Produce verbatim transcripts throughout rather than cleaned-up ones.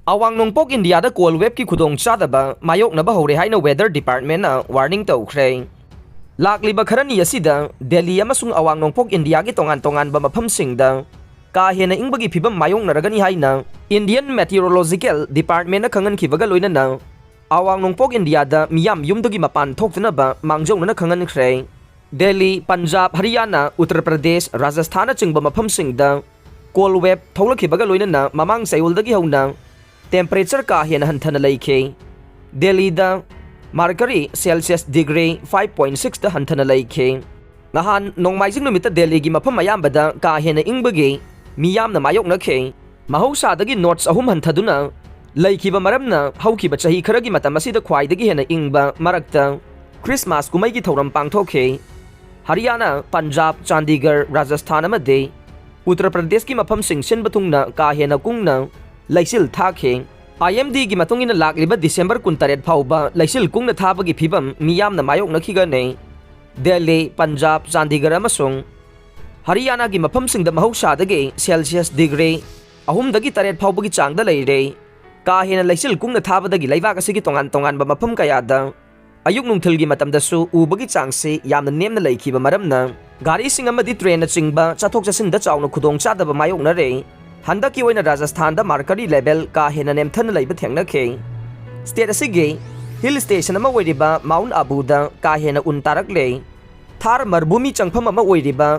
ꯑꯋꯥꯡ ꯅꯣꯡꯄꯣꯛ ꯏꯟꯗꯤꯌꯥꯗ cold waveꯀꯤ ꯈꯨꯗꯣꯡꯆꯥꯗꯕ ꯃꯥꯌꯣꯛꯅꯕ ꯍꯧꯔꯦ ꯍꯥꯏꯅ weather departmentꯅ warning ꯇꯧꯈ꯭ꯔꯦ꯫ ꯂꯥꯛꯂꯤꯕ ꯈꯔꯅꯤ ꯑꯁꯤꯗ ꯗꯦꯜꯂꯤ ꯑꯃꯁꯨꯡ ꯑꯋꯥꯡ ꯅꯣꯡꯄꯣꯛ ꯏꯟꯗꯤꯌꯥꯒꯤ ꯇꯣꯉꯥꯟ ꯇꯣꯉꯥꯟꯕ ꯃꯐꯝꯁꯤꯡꯗ ꯀꯥ ꯍꯦꯟꯅ ꯏꯪꯕꯒꯤ ꯐꯤꯕꯝ ꯃꯥꯌꯣꯛꯅꯔꯒꯅꯤ ꯍꯥꯏꯅ Indian Meteorological Departmentꯅ ꯈꯪꯍꯟꯈꯤꯕꯒ ꯂꯣꯏꯅꯅ ꯑꯋꯥꯡ ꯅꯣꯡꯄꯣꯛ ꯏꯟꯗꯤꯌꯥꯗ ꯃꯤꯌꯥꯝ ꯌꯨꯝꯗꯒꯤ ꯃꯄꯥꯟ ꯊꯣꯛꯇꯅꯕ ꯃꯥꯡꯖꯧꯅꯅ ꯈꯪꯍꯟꯈ꯭ꯔꯦ꯫ ꯗꯦꯜꯂꯤ, ꯄꯟꯖꯥꯕ, ꯍꯔꯤꯌꯥꯅꯥ, ꯎꯠꯇꯔ ꯄ꯭ꯔꯗꯦꯁ, ꯔꯥꯖꯁꯊꯥꯟꯅꯆꯤꯡꯕ ꯃꯐꯝꯁꯤꯡꯗ cold wave ꯊꯣꯛꯂꯛꯈꯤꯕꯒ ꯂꯣꯏꯅꯅ ꯃꯃꯥꯡ ꯆꯌꯣꯜꯗꯒꯤ ꯍꯧꯅ temperature ꯀꯥ ꯍꯦꯟꯅ ꯍꯟꯊꯅ ꯂꯩꯈꯤ꯫ ꯗꯦꯜꯂꯤꯗ mercury Celsius degree five point sixꯇ ꯍꯟꯊꯅ ꯂꯩꯈꯤ꯫ ꯅꯍꯥꯟ ꯅꯣꯡꯃꯥꯏꯖꯤꯡ ꯅꯨꯃꯤꯠꯇ ꯗꯦꯜꯂꯤꯒꯤ ꯃꯐꯝ ꯑꯌꯥꯝꯕꯗ ꯀꯥ ꯍꯦꯟꯅ ꯏꯪꯕꯒꯤ ꯃꯤꯌꯥꯝꯅ ꯃꯥꯌꯣꯛꯅꯈꯤ꯫ ꯃꯍꯧꯁꯥꯗꯒꯤ notch ꯑꯍꯨꯝ ꯍꯟꯊꯗꯨꯅ ꯂꯩꯈꯤꯕ ꯃꯔꯝꯅ ꯍꯧꯈꯤꯕ ꯆꯍꯤ ꯈꯔꯒꯤ ꯃꯇꯝ ꯑꯁꯤꯗ ꯈ꯭ꯋꯥꯏꯗꯒꯤ ꯍꯦꯟꯅ ꯏꯪꯕ ꯃꯔꯛꯇ ꯈ꯭ꯔꯤꯁꯃꯥꯁ ꯀꯨꯝꯍꯩꯒꯤ ꯊꯧꯔꯝ ꯄꯥꯡꯊꯣꯛꯈꯤ꯫ ꯍꯔꯤꯌꯥꯅꯥ, ꯄꯟꯖꯥꯕ, ꯆꯥꯟꯗꯤꯒꯔ, ꯔꯥꯖꯁꯊꯥꯟ ꯑꯃꯗꯤ ꯎꯠꯇꯔ ꯄ꯭ꯔꯗꯦꯁꯀꯤ ꯃꯐꯝꯁꯤꯡ ꯁꯤꯟꯕ ꯊꯨꯡꯅ ꯀꯥ ꯍꯦꯟꯅ ꯀꯨꯡꯅ ꯂꯩꯆꯤꯜ ꯊꯥꯈꯤ꯫ IMDꯒꯤ ꯃꯇꯨꯡ ꯏꯟꯅ ꯂꯥꯛꯂꯤꯕ ꯗꯤꯁꯦꯝꯕꯔ ꯀꯨꯟꯇꯔꯦꯠ ꯐꯥꯎꯕ ꯂꯩꯆꯤꯜ ꯀꯨꯡꯅ ꯊꯥꯕꯒꯤ ꯐꯤꯕꯝ ꯃꯤꯌꯥꯝꯅ ꯃꯥꯌꯣꯛꯅꯈꯤꯒꯅꯤ꯫ ꯗꯦꯜꯂꯤ, ꯄꯟꯖꯥꯕ, ꯆꯥꯟꯗꯤꯒꯔ ꯑꯃꯁꯨꯡ ꯍꯔꯤꯌꯥꯅꯥꯒꯤ ꯃꯐꯝꯁꯤꯡꯗ ꯃꯍꯧꯁꯥꯗꯒꯤ Celsius degree ꯑꯍꯨꯝꯗꯒꯤ ꯇꯔꯦꯠ ꯐꯥꯎꯕꯒꯤ ꯆꯥꯡꯗ ꯂꯩꯔꯦ꯫ ꯀꯥ ꯍꯦꯟꯅ ꯂꯩꯆꯤꯜ ꯀꯨꯡꯅ ꯊꯥꯕꯗꯒꯤ ꯂꯩꯕꯥꯛ ꯑꯁꯤꯒꯤ ꯇꯣꯉꯥꯟ ꯇꯣꯉꯥꯟꯕ ꯃꯐꯝ ꯀꯌꯥꯗ ꯑꯌꯨꯛ ꯅꯨꯡꯊꯤꯜꯒꯤ ꯃꯇꯝꯗꯁꯨ ꯎꯕꯒꯤ ꯆꯥꯡꯁꯤ ꯌꯥꯝꯅ ꯅꯦꯝꯅ ꯂꯩꯈꯤꯕ ꯃꯔꯝꯅ ꯒꯥꯔꯤꯁꯤꯡ ꯑꯃꯗꯤ ꯇ꯭ꯔꯦꯟꯅꯆꯤꯡꯕ ꯆꯠꯊꯣꯛ ꯆꯠꯁꯤꯟꯗ ꯆꯥꯎꯅ ꯈꯨꯗꯣꯡꯆꯥꯗꯕ ꯃꯥꯌꯣꯛꯅꯔꯦ꯫ ꯍꯟꯗꯛꯀꯤ ꯑꯣꯏꯅ ꯔꯥꯖꯁꯊꯥꯟꯗ mercury level ꯀꯥ ꯍꯦꯟꯅ ꯅꯦꯝꯊꯅ ꯂꯩꯕ ꯊꯦꯡꯅꯈꯤ꯫ State ꯑꯁꯤꯒꯤ hill station ꯑꯃ ꯑꯣꯏꯔꯤꯕ Mount Abuꯗ ꯀꯥ ꯍꯦꯟꯅ ꯎꯟ ꯇꯥꯔꯛꯂꯦ꯫ ꯊꯥꯔ ꯃꯔꯚꯨꯃꯤ ꯆꯪꯐꯝ ꯑꯃ ꯑꯣꯏꯔꯤꯕ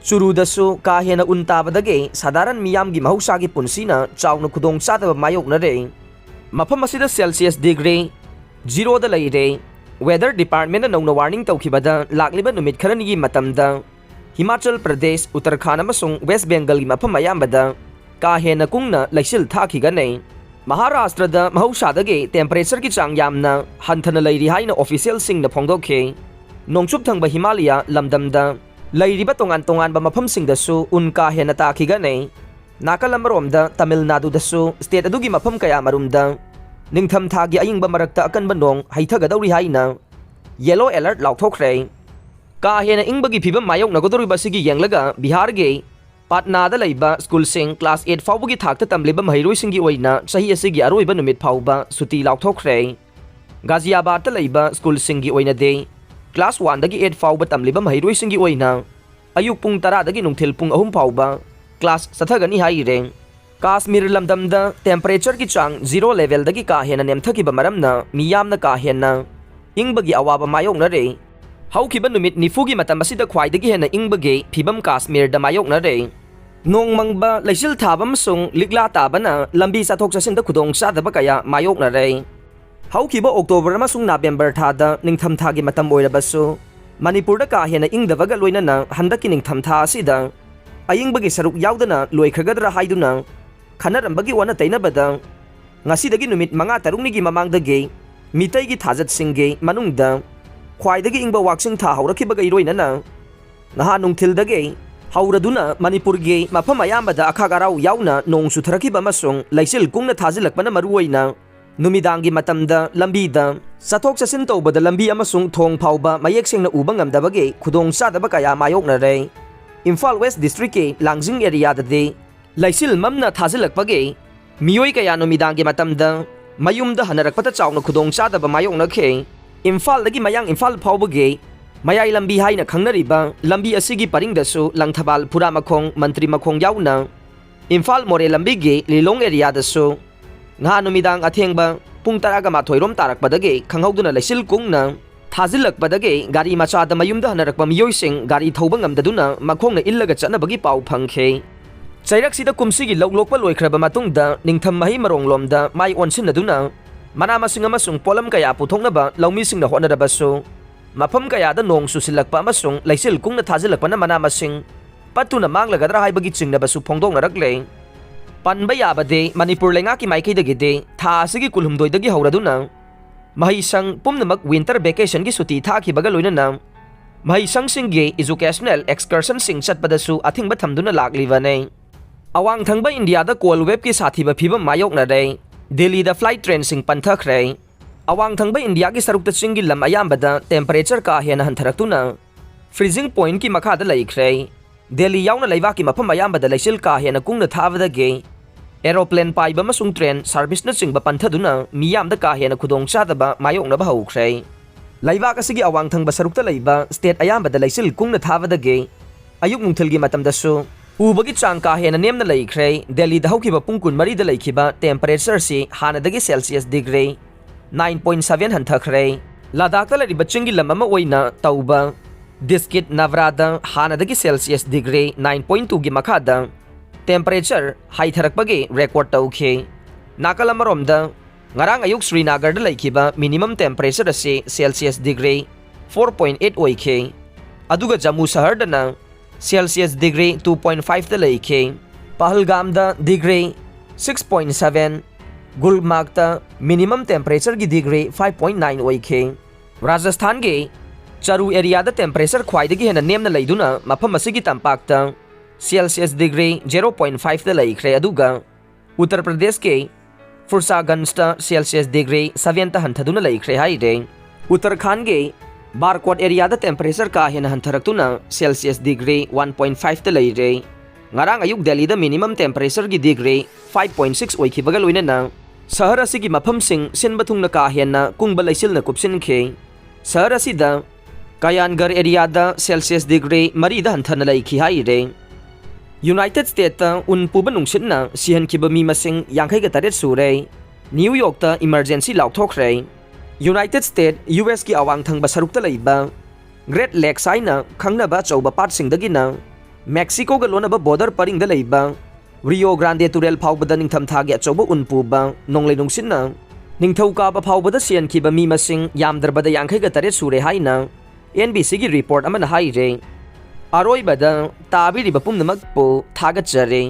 ꯆꯨꯔꯨꯗꯁꯨ ꯀꯥ ꯍꯦꯟꯅ ꯎꯟ ꯇꯥꯕꯗꯒꯤ ꯁꯥꯗꯥꯔꯟ ꯃꯤꯌꯥꯝꯒꯤ ꯃꯍꯧꯁꯥꯒꯤ ꯄꯨꯟꯁꯤꯅ ꯆꯥꯎꯅ ꯈꯨꯗꯣꯡꯆꯥꯗꯕ ꯃꯥꯌꯣꯛꯅꯔꯦ꯫ ꯃꯐꯝ ꯑꯁꯤꯗ Celsius degree zeroꯗ ꯂꯩꯔꯦ꯫ Weather departmentꯅ ꯅꯧꯅ warning ꯇꯧꯈꯤꯕꯗ ꯂꯥꯛꯂꯤꯕ ꯅꯨꯃꯤꯠ ꯈꯔꯅꯤꯒꯤ ꯃꯇꯝꯗ ꯍꯤꯃꯥꯆꯜ ꯄ꯭ꯔꯗꯦꯁ, ꯎꯠꯇꯔꯈꯥꯟꯗ ꯑꯃꯁꯨꯡ ꯋꯦꯁ ꯕꯦꯡꯒꯜꯒꯤ ꯃꯐꯝ ꯑꯌꯥꯝꯕꯗ ꯀꯥ ꯍꯦꯟꯅ ꯀꯨꯡꯅ ꯂꯩꯆꯤꯜ ꯊꯥꯈꯤꯒꯅꯤ꯫ ꯃꯍꯥꯔꯥꯁꯇ꯭ꯔꯗ ꯃꯍꯧꯁꯥꯗꯒꯤ temperatureꯒꯤ ꯆꯥꯡ ꯌꯥꯝꯅ ꯍꯟꯊꯅ ꯂꯩꯔꯤ ꯍꯥꯏꯅ officialꯁꯤꯡꯅ ꯐꯣꯡꯗꯣꯛꯈꯤ꯫ ꯅꯣꯡꯆꯨꯞ ꯊꯪꯕ ꯍꯤꯃꯥꯂꯌꯥ ꯂꯝꯗꯝꯗ ꯂꯩꯔꯤꯕ ꯇꯣꯉꯥꯟ ꯇꯣꯉꯥꯟꯕ ꯃꯐꯝꯁꯤꯡꯗꯁꯨ ꯎꯟ ꯀꯥ ꯍꯦꯟꯅ ꯇꯥꯈꯤꯒꯅꯤ꯫ ꯅꯥꯀꯜ ꯑꯃꯔꯣꯝꯗ ꯇꯥꯃꯤꯜ ꯅꯥꯗꯨꯗꯁꯨ state ꯑꯗꯨꯒꯤ ꯃꯐꯝ ꯀꯌꯥꯃꯔꯨꯝꯗ ꯅꯤꯡꯊꯝꯊꯥꯒꯤ ꯑꯏꯪꯕ ꯃꯔꯛꯇ ꯑꯀꯟꯕ ꯅꯣꯡ ꯍꯩꯊꯒꯗꯧꯔꯤ ꯍꯥꯏꯅ yellow alert ꯂꯥꯎꯊꯣꯛꯈ꯭ꯔꯦ꯫ ꯀꯥ ꯍꯦꯟꯅ ꯏꯪꯕꯒꯤ ꯐꯤꯕꯝ ꯃꯥꯌꯣꯛꯅꯒꯗꯧꯔꯤꯕ ꯑꯁꯤꯒꯤ ꯌꯦꯡꯂꯒ ꯕꯤꯍꯥꯔꯒꯤ ꯄꯥꯠꯅꯥꯗ ꯂꯩꯕ ꯁ꯭ꯀꯨꯜꯁꯤꯡ ꯀ꯭ꯂꯥꯁ ꯑꯩꯠ ꯐꯥꯎꯕꯒꯤ ꯊꯥꯛꯇ ꯇꯝꯂꯤꯕ ꯃꯍꯩꯔꯣꯏꯁꯤꯡꯒꯤ ꯑꯣꯏꯅ ꯆꯍꯤ ꯑꯁꯤꯒꯤ ꯑꯔꯣꯏꯕ ꯅꯨꯃꯤꯠ ꯐꯥꯎꯕ ꯁꯨꯇꯤ ꯂꯥꯎꯊꯣꯛꯈ꯭ꯔꯦ꯫ ꯒꯥꯖꯤꯌꯥꯕꯥꯗꯇ ꯂꯩꯕ ꯁ꯭ꯀꯨꯜꯁꯤꯡꯒꯤ ꯑꯣꯏꯅꯗꯤ ꯀ꯭ꯂꯥꯁ ꯋꯥꯟꯗꯒꯤ ꯑꯩꯠ ꯐꯥꯎꯕ ꯇꯝꯂꯤꯕ ꯃꯍꯩꯔꯣꯏꯁꯤꯡꯒꯤ ꯑꯣꯏꯅ ꯑꯌꯨꯛ ꯄꯨꯡ ꯇꯔꯥꯗꯒꯤ ꯅꯨꯡꯊꯤꯜ ꯄꯨꯡ ꯑꯍꯨꯝ ꯐꯥꯎꯕ ꯀ꯭ꯂꯥꯁ ꯆꯠꯊꯒꯅꯤ ꯍꯥꯏꯔꯦ꯫ ꯀꯥꯁꯃꯤꯔ ꯂꯝꯗꯝꯗ ꯇꯦꯝꯄꯔꯦꯆꯔꯒꯤ ꯆꯥꯡ ꯖꯤꯔꯣ ꯂꯦꯚꯦꯜꯗꯒꯤ ꯀꯥ ꯍꯦꯟꯅ ꯅꯦꯝꯊꯈꯤꯕ ꯃꯔꯝꯅ ꯃꯤꯌꯥꯝꯅ ꯀꯥ ꯍꯦꯟꯅ ꯏꯪꯕꯒꯤ ꯑꯋꯥꯕ ꯃꯥꯌꯣꯛꯅꯔꯦ꯫ ꯍꯧꯈꯤꯕ ꯅꯨꯃꯤꯠ ꯅꯤꯐꯨꯒꯤ ꯃꯇꯝ ꯑꯁꯤꯗ ꯈ꯭ꯋꯥꯏꯗꯒꯤ ꯍꯦꯟꯅ ꯏꯪꯕꯒꯤ ꯐꯤꯕꯝ ꯀꯥꯁꯃꯤꯔꯗ ꯃꯥꯌꯣꯛꯅꯔꯦ꯫ ꯅꯣꯡ ꯃꯪꯕ, ꯂꯩꯆꯤꯜ ꯊꯥꯕ ꯑꯃꯁꯨꯡ ꯂꯤꯛꯂꯥ ꯇꯥꯕꯅ ꯂꯝꯕꯤ ꯆꯠꯊꯣꯛ ꯆꯠꯁꯤꯟꯗ ꯈꯨꯗꯣꯡꯆꯥꯗꯕ ꯀꯌꯥ ꯃꯥꯌꯣꯛꯅꯔꯦ꯫ ꯍꯧꯈꯤꯕ ꯑꯣꯛꯇꯣꯕꯔ ꯑꯃꯁꯨꯡ ꯅꯕꯦꯝꯕꯔ ꯊꯥꯗ ꯅꯤꯡꯊꯝꯊꯥꯒꯤ ꯃꯇꯝ ꯑꯣꯏꯔꯕꯁꯨ, ꯃꯅꯤꯄꯨꯔꯗ ꯀꯥ ꯍꯦꯟꯅ ꯏꯪꯗꯕꯒ ꯂꯣꯏꯅꯅ ꯍꯟꯗꯛꯀꯤ ꯅꯤꯡꯊꯝꯊꯥ ꯑꯁꯤꯗ ꯑꯏꯪꯕꯒꯤ ꯁꯔꯨꯛ ꯌꯥꯎꯗꯅ ꯂꯣꯏꯈ꯭ꯔꯒꯗ꯭ꯔꯥ ꯍꯥꯏꯗꯨꯅ ꯈꯟꯅꯔꯝꯕꯒꯤ ꯑꯣꯟꯅ ꯇꯩꯅꯕꯗ, ꯉꯁꯤꯗꯒꯤ ꯅꯨꯃꯤꯠ ꯃꯉꯥ ꯇꯔꯨꯛꯅꯤꯒꯤ ꯃꯃꯥꯡꯗꯒꯤ ꯃꯤꯇꯩꯒꯤ ꯊꯥꯖꯠꯁꯤꯡꯒꯤ ꯃꯅꯨꯡꯗ ꯈ꯭ꯋꯥꯏꯗꯒꯤ ꯏꯪꯕ ꯋꯥꯛꯆꯤꯡ ꯊꯥ ꯍꯧꯔꯛꯈꯤꯕꯒ ꯏꯔꯣꯏꯅꯅ ꯅꯍꯥ ꯅꯨꯡꯊꯤꯜꯗꯒꯤ ꯍꯧꯔꯗꯨꯅ ꯃꯅꯤꯄꯨꯔꯒꯤ ꯃꯐꯝ ꯑꯌꯥꯝꯕꯗ ꯑꯈꯥꯛ ꯑꯔꯥꯎ ꯌꯥꯎꯅ ꯅꯣꯡ ꯆꯨꯊꯔꯛꯈꯤꯕ ꯑꯃꯁꯨꯡ ꯂꯩꯆꯤꯜ ꯀꯨꯡꯅ ꯊꯥꯖꯤꯜꯂꯛꯄꯅ ꯃꯔꯨꯑꯣꯏꯅ ꯅꯨꯃꯤꯗꯥꯡꯒꯤ ꯃꯇꯝꯗ ꯂꯝꯕꯤꯗ ꯆꯠꯊꯣꯛ ꯆꯠꯁꯤꯟ ꯇꯧꯕꯗ ꯂꯝꯕꯤ ꯑꯃꯁꯨꯡ ꯊꯣꯡ ꯐꯥꯎꯕ ꯃꯌꯦꯛ ꯁꯦꯡꯅ ꯎꯕ ꯉꯝꯗꯕꯒꯤ ꯈꯨꯗꯣꯡꯆꯥꯗꯕ ꯀꯌꯥ ꯃꯥꯌꯣꯛꯅꯔꯦ꯫ ꯏꯝꯐꯥꯜ ꯋꯦꯁ ꯗꯤꯁꯇ꯭ꯔꯤꯛꯀꯤ ꯂꯥꯡꯖꯤꯡ ꯑꯦꯔꯤꯌꯥꯗꯗꯤ ꯂꯩꯆꯤꯜ ꯃꯝꯅ ꯊꯥꯖꯤꯜꯂꯛꯄꯒꯤ ꯃꯤꯑꯣꯏ ꯀꯌꯥ ꯅꯨꯃꯤꯗꯥꯡꯒꯤ ꯃꯇꯝꯗ ꯃꯌꯨꯝꯗ ꯍꯟꯅꯔꯛꯄꯗ ꯆꯥꯎꯅ ꯈꯨꯗꯣꯡꯆꯥꯗꯕ ꯃꯥꯌꯣꯛꯅꯈꯤ꯫ ꯏꯝꯐꯥꯜꯗꯒꯤ ꯃꯌꯥꯡ ꯏꯝꯐꯥꯜ ꯐꯥꯎꯕꯒꯤ ꯃꯌꯥꯏ ꯂꯝꯕꯤ ꯍꯥꯏꯅ ꯈꯪꯅꯔꯤꯕ ꯂꯝꯕꯤ ꯑꯁꯤꯒꯤ ꯄꯔꯤꯡꯗꯁꯨ ꯂꯪꯊꯕꯥꯜ, ꯐꯨꯔꯥꯃꯈꯣꯡ, ꯃꯟꯇ꯭ꯔꯤ ꯃꯈꯣꯡ ꯌꯥꯎꯅ ꯏꯝꯐꯥꯜ ꯃꯣꯔꯦ ꯂꯝꯕꯤꯒꯤ ꯂꯤꯂꯣꯡ ꯑꯦꯔꯤꯌꯥꯗꯁꯨ ꯅꯍꯥꯟ ꯅꯨꯃꯤꯗꯥꯡ ꯑꯊꯦꯡꯕ ꯄꯨꯡ ꯇꯔꯥꯒ ꯃꯥꯊꯣꯏ ꯔꯣꯝ ꯇꯥꯔꯛꯄꯗꯒꯤ ꯈꯪꯍꯧꯗꯅ ꯂꯩꯆꯤꯜ ꯀꯨꯡꯅ ꯊꯥꯖꯤꯜꯂꯛꯄꯗꯒꯤ ꯒꯥꯔꯤ ꯃꯆꯥꯗ ꯃꯌꯨꯝꯗ ꯍꯟꯅꯔꯛꯄ ꯃꯤꯑꯣꯏꯁꯤꯡ ꯒꯥꯔꯤ ꯊꯧꯕ ꯉꯝꯗꯗꯨꯅ ꯃꯈꯣꯡꯅ ꯏꯜꯂꯒ ꯆꯠꯅꯕꯒꯤ ꯄꯥꯎ ꯐꯪꯈꯤ꯫ ꯆꯩꯔꯛꯁꯤꯗ ꯀꯨꯝꯁꯤꯒꯤ ꯂꯧ ꯂꯣꯛꯄ ꯂꯣꯏꯈ꯭ꯔꯕ ꯃꯇꯨꯡꯗ ꯅꯤꯡꯊꯝ ꯃꯍꯩ ꯃꯔꯣꯡꯂꯣꯝꯗ ꯃꯥꯏ ꯑꯣꯟꯁꯤꯟꯅꯗꯨꯅ ꯃꯅꯥ ꯃꯁꯤꯡ ꯑꯃꯁꯨꯡ ꯄꯣꯠꯂꯝ ꯀꯌꯥ ꯄꯨꯊꯣꯛꯅꯕ ꯂꯧꯃꯤꯁꯤꯡꯅ ꯍꯣꯠꯅꯔꯕꯁꯨ, ꯃꯐꯝ ꯀꯌꯥꯗ ꯅꯣꯡ ꯆꯨꯁꯤꯜꯂꯛꯄ ꯑꯃꯁꯨꯡ ꯂꯩꯆꯤꯜ ꯀꯨꯡꯅ ꯊꯥꯖꯤꯜꯂꯛꯄꯅ ꯃꯅꯥ ꯃꯁꯤꯡ ꯄꯠꯇꯨꯅ ꯃꯥꯡꯂꯒꯗ꯭ꯔꯥ ꯍꯥꯏꯕꯒꯤ ꯆꯤꯡꯅꯕꯁꯨ ꯐꯣꯡꯗꯣꯛꯅꯔꯛꯂꯦ꯫ ꯄꯟꯕ ꯌꯥꯕꯗꯤ, ꯃꯅꯤꯄꯨꯔ ꯂꯩꯉꯥꯛꯀꯤ ꯃꯥꯏꯀꯩꯗꯒꯤꯗꯤ ꯊꯥ ꯑꯁꯤꯒꯤ ꯀꯨꯟꯍꯨꯝꯗꯣꯏꯗꯒꯤ ꯍꯧꯔꯗꯨꯅ ꯃꯍꯩꯁꯪ ꯄꯨꯝꯅꯃꯛ ꯋꯤꯟꯇꯔ ꯚꯦꯀꯦꯁꯟꯒꯤ ꯁꯨꯇꯤ ꯊꯥꯈꯤꯕꯒ ꯂꯣꯏꯅꯅ ꯃꯍꯩꯁꯪꯁꯤꯡꯒꯤ ꯏꯖꯨꯀꯦꯁꯅꯦꯜ ꯑꯦꯛꯁꯀꯔꯁꯟꯁꯤꯡ ꯆꯠꯄꯗꯁꯨ ꯑꯊꯤꯡꯕ ꯊꯝꯗꯨꯅ ꯂꯥꯛꯂꯤꯕꯅꯤ꯫ ꯑꯋꯥꯡ ꯊꯪꯕ ꯏꯟꯗꯤꯌꯥꯗ ꯀꯣꯜ ꯋꯦꯕꯀꯤ ꯁꯥꯊꯤꯕ ꯐꯤꯕꯝ ꯃꯥꯌꯣꯛꯅꯔꯦ꯫ ꯗꯦꯜꯂꯤꯗ ꯐ꯭ꯂꯥꯏꯠ ꯇ꯭ꯔꯦꯟꯁꯤꯡ ꯄꯟꯊꯈ꯭ꯔꯦ꯫ ꯑꯋꯥꯡ ꯊꯪꯕ ꯏꯟꯗꯤꯌꯥꯒꯤ ꯁꯔꯨꯛꯇ ꯆꯤꯡꯒꯤ ꯂꯝ ꯑꯌꯥꯝꯕꯗ ꯇꯦꯝꯄꯔꯦꯆꯔ ꯀꯥ ꯍꯦꯟꯅ ꯍꯟꯊꯔꯛꯇꯨꯅ ꯐ꯭ꯔꯤꯖꯤꯡ ꯄꯣꯏꯟꯠꯀꯤ ꯃꯈꯥꯗ ꯂꯩꯈ꯭ꯔꯦ꯫ ꯗꯦꯜꯂꯤ ꯌꯥꯎꯅ ꯂꯩꯕꯥꯛꯀꯤ ꯃꯐꯝ ꯑꯌꯥꯝꯕꯗ ꯂꯩꯆꯤꯜ ꯀꯥ ꯍꯦꯟꯅ ꯀꯨꯡꯅ ꯊꯥꯕꯗꯒꯤ aeroplane ꯄꯥꯏꯕ ꯑꯃꯁꯨꯡ train service ꯅꯆꯤꯡꯕ ꯄꯟꯊꯗꯨꯅ ꯃꯤꯌꯥꯝꯗ ꯀꯥ ꯍꯦꯟꯅ ꯈꯨꯗꯣꯡꯆꯥꯗꯕ ꯃꯥꯌꯣꯛꯅꯕ ꯍꯧꯈ꯭ꯔꯦ꯫ ꯂꯩꯕꯥꯛ ꯑꯁꯤꯒꯤ ꯑꯋꯥꯡ ꯊꯪꯕ ꯁꯔꯨꯛꯇ ꯂꯩꯕ state ꯑꯌꯥꯝꯕꯗ ꯂꯩꯆꯤꯜ ꯀꯨꯡꯅ ꯊꯥꯕꯗꯒꯤ ꯑꯌꯨꯛ ꯅꯨꯡꯊꯤꯜꯒꯤ ꯃꯇꯝꯗꯁꯨ ꯎꯕꯒꯤ ꯆꯥꯡ ꯀꯥ ꯍꯦꯟꯅ ꯅꯦꯝꯅ ꯂꯩꯈ꯭ꯔꯦ꯫ ꯗꯦꯜꯂꯤꯗ ꯍꯧꯈꯤꯕ ꯄꯨꯡ ꯀꯨꯟꯃꯔꯤꯗ ꯂꯩꯈꯤꯕ temperatureꯁꯤ ꯍꯥꯟꯅꯗꯒꯤ Celsius degree nine point seven ꯍꯟꯊꯈ꯭ꯔꯦ꯫ ꯂꯗꯥꯈꯇ ꯂꯩꯔꯤꯕ ꯆꯤꯡꯒꯤ ꯂꯝ ꯑꯃ ꯑꯣꯏꯅ ꯇꯧꯕ district ꯅꯥꯕ꯭ꯔꯥꯗ ꯍꯥꯟꯅꯗꯒꯤ Celsius degree nine point twoꯒꯤ ꯃꯈꯥꯗ temperature ꯍꯥꯏꯊꯔꯛꯄꯒꯤ record ꯇꯧꯈꯤ꯫ ꯅꯥꯀꯜ ꯑꯃꯔꯣꯝꯗ, ꯉꯔꯥꯡ ꯑꯌꯨꯛ ꯁ꯭ꯔꯤꯅꯥꯒꯔꯗ ꯂꯩꯈꯤꯕ minimum temperature ꯑꯁꯤ Celsius degree four point eight ꯑꯣꯏꯈꯤ, ꯑꯗꯨꯒ Jammu ꯁꯍꯔꯗꯅ Celsius degree two point fiveꯇ ꯂꯩꯈꯤ꯫ ꯄꯍꯜꯒꯥꯝꯗ degree six point seven, ꯒꯨꯜꯃꯥꯔꯒꯇ minimum temperatureꯒꯤ degree five point nine ꯑꯣꯏꯈꯤ꯫ ꯔꯥꯖꯁꯊꯥꯟꯒꯤ ꯆꯔꯨ areaꯗ temperature ꯈ꯭ꯋꯥꯏꯗꯒꯤ ꯍꯦꯟꯅ ꯅꯦꯝꯅ ꯂꯩꯗꯨꯅ ꯃꯐꯝ ꯑꯁꯤꯒꯤ ꯇꯝꯄꯥꯛꯇ Celsius degree zero point fiveꯇ ꯂꯩꯈ꯭ꯔꯦ, ꯑꯗꯨꯒ ꯎꯠꯇꯔ ꯄ꯭ꯔꯗꯦꯁꯀꯤ ꯐꯨꯔꯁꯥꯒꯟꯖꯇ Celsius degree sevenꯇ ꯍꯟꯊꯗꯨꯅ ꯂꯩꯈ꯭ꯔꯦ ꯍꯥꯏꯔꯦ꯫ ꯎꯠꯇꯔꯈꯥꯟꯒꯤ ꯕꯥꯔꯀꯣꯠ areaꯗ temperature ꯀꯥ ꯍꯦꯟꯅ ꯍꯟꯊꯔꯛꯇꯨꯅ Celsius degree one point fiveꯇ ꯂꯩꯔꯦ꯫ ꯉꯔꯥꯡ ꯑꯌꯨꯛ ꯗꯦꯜꯂꯤꯗ minimum temperatureꯒꯤ degree five point six ꯑꯣꯏꯈꯤꯕꯒ ꯂꯣꯏꯅꯅ ꯁꯍꯔ ꯑꯁꯤꯒꯤ ꯃꯐꯝꯁꯤꯡ ꯁꯤꯟꯕ ꯊꯨꯡꯅ ꯀꯥ ꯍꯦꯟꯅ ꯀꯨꯡꯕ ꯂꯩꯆꯤꯜꯅ ꯀꯨꯞꯁꯤꯟꯈꯤ꯫ ꯁꯍꯔ ꯑꯁꯤꯗ ꯀꯌꯥꯟꯒꯔ areaꯗ Celsius degree ꯃꯔꯤꯗ ꯍꯟꯊꯅ ꯂꯩꯈꯤ ꯍꯥꯏꯔꯦ꯫ ꯌꯨꯅꯥꯏꯇꯦꯗ ꯁ꯭ꯇꯦꯠꯇ ꯎꯟ ꯄꯨꯕ ꯅꯨꯡꯁꯤꯠꯅ ꯁꯤꯍꯟꯈꯤꯕ ꯃꯤ ꯃꯁꯤꯡ ꯌꯥꯡꯈꯩꯒ ꯇꯔꯦꯠ ꯁꯨꯔꯦ꯫ ꯅ꯭ꯌꯨ ꯌꯣꯔꯛꯇ emergency ꯂꯥꯎꯊꯣꯛꯈ꯭ꯔꯦ꯫ ꯌꯨꯅꯥꯏꯇꯦꯗ ꯁ꯭ꯇꯦꯠ, ꯌꯨ ꯑꯦꯁꯀꯤ ꯑꯋꯥꯡ ꯊꯪꯕ ꯁꯔꯨꯛꯇ ꯂꯩꯕ Great Lakes ꯍꯥꯏꯅ ꯈꯪꯅꯕ ꯑꯆꯧꯕ ꯄꯥꯠꯁꯤꯡꯗꯒꯤꯅ ꯃꯦꯛꯁꯤꯀꯣꯒ ꯂꯣꯟꯅꯕ border ꯄꯔꯤꯡꯗ ꯂꯩꯕ ꯔꯤꯌꯣ ꯒ꯭ꯔꯥꯟꯗꯦ ꯇꯨꯔꯦꯜ ꯐꯥꯎꯕꯗ ꯅꯤꯡꯊꯝꯊꯥꯒꯤ ꯑꯆꯧꯕ ꯎꯟ ꯄꯨꯕ ꯅꯣꯡꯂꯩ ꯅꯨꯡꯁꯤꯠꯅ ꯅꯤꯡꯊꯧꯀꯥꯕ ꯐꯥꯎꯕꯗ ꯁꯤꯍꯟꯈꯤꯕ ꯃꯤ ꯃꯁꯤꯡ ꯌꯥꯝꯗ꯭ꯔꯕꯗ ꯌꯥꯡꯈꯩꯒ ꯇꯔꯦꯠ ꯁꯨꯔꯦ ꯍꯥꯏꯅ N B Cꯒꯤ report ꯑꯃꯅ ꯍꯥꯏꯔꯦ꯫ ꯑꯔꯣꯏꯕꯗ ꯇꯥꯕꯤꯔꯤꯕ ꯄꯨꯝꯅꯃꯛꯄꯨ ꯊꯥꯒꯠꯆꯔꯤ꯫